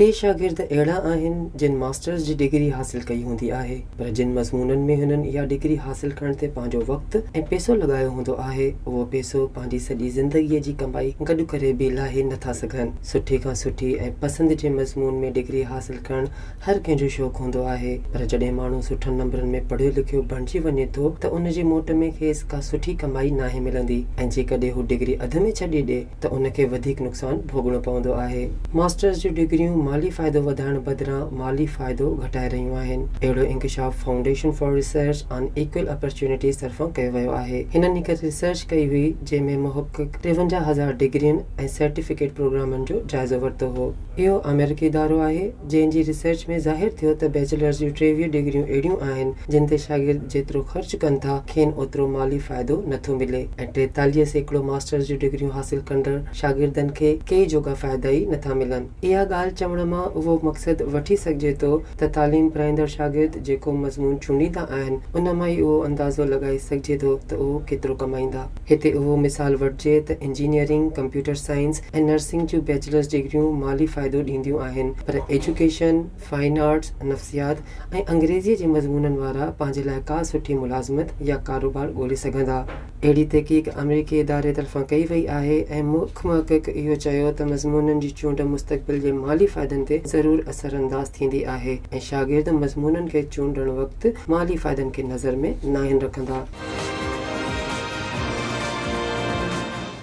ڪي شاگرد اهڙا آهن جن ماسٽرز جي ڊگري حاصل ڪئي هوندي آهي پر جن مضمونن ۾ هنن اها ڊگري حاصل ڪرڻ تي پنهنجو وقت ۽ پئسو لڳايو هوندو آهي اهو پئسو پنهنجي سڄي زندگيء جي ڪمائي گڏ ڪري به لاهي نه ٿا سگهن. سٺي کان سٺي ۽ پسند جي مضمون ۾ ڊگري حاصل ڪرڻ هر ڪنهن جو شوق هوندو آهي پر جڏهن ماڻهو سٺن نمبرن ۾ پڙهيو لکيو بڻجي وڃي ٿو ته ان جي موٽ ۾ کيس ڪا سٺي ڪمائي ناهي ملندي ۽ جيڪڏهن هو ڊگري اڌ ۾ ڇڏي ڏي ته ان کي وڌيڪ نقصان ڀوڳڻو پوندو آهي. ماسٽرز جون ڊگريون مالي فائدو وڌائڻ بدران مالي فائدو گهٽائي رهيون آهن. اهڙو انڪشاف foundation for research on equal opportunities طرفان ڪيو ويو آهي. هنن هڪ ريسرچ ڪئي هئي جنهن ۾ محقق 53 هزار ڊگرين ۽ سرٽيفڪيٽ پروگرامن جو جائزو ورتو هو. اهو آمريڪي ادارو آهي جنهن جي ريسرچ ۾ ظاهر ٿيو ته بيچلرز جون 23 ڊگريون اهڙيون آهن جن تي شاگرد جيترو خرچ ڪن ٿا کين اوترو مالي فائدو نٿو ملي ۽ 43% ماسٽرز جون ڊگريون حاصل ڪندڙ شاگردن کي ڪي جوڳا فائدا ئي نٿا ملن. اها ڳالهه چوڻ مان اهو مقصد وٺي سگهجي ٿو ته تعليم پرائيندڙ شاگرد جيڪو مضمون چونڊيندا آهن ان مان ئي اهو اندازو لڳائي سگهجي ٿو ته اهو ڪيترو ڪمائيندا. هتي اهو مثال وٺجي ته انجنيئرنگ، ڪمپيوٽر سائنس ۽ نرسنگ جون بيچلرز ڊگريون مالي فائدو ڏينديون آهن پر ايجوڪيشن، فائن آرٽس، نفسيات ۽ انگريزيء جي مضمونن وارا پنهنجي لاء ڪا سٺي ملازمت يا ڪاروبار ڳولي سگهندا. اهڙي تحقيق آمريڪي اداري طرفان ڪئي وئي آهي ۽ مک محقق اهو چيو ته مضمونن جي چونڊ مستقبل جي مالي فائدن تي ضرور اثرانداز ٿيندي آهي ۽ شاگرد مضمونن کي چونڊڻ وقت مالي فائدن کي نظر ۾ ناهن رکندا.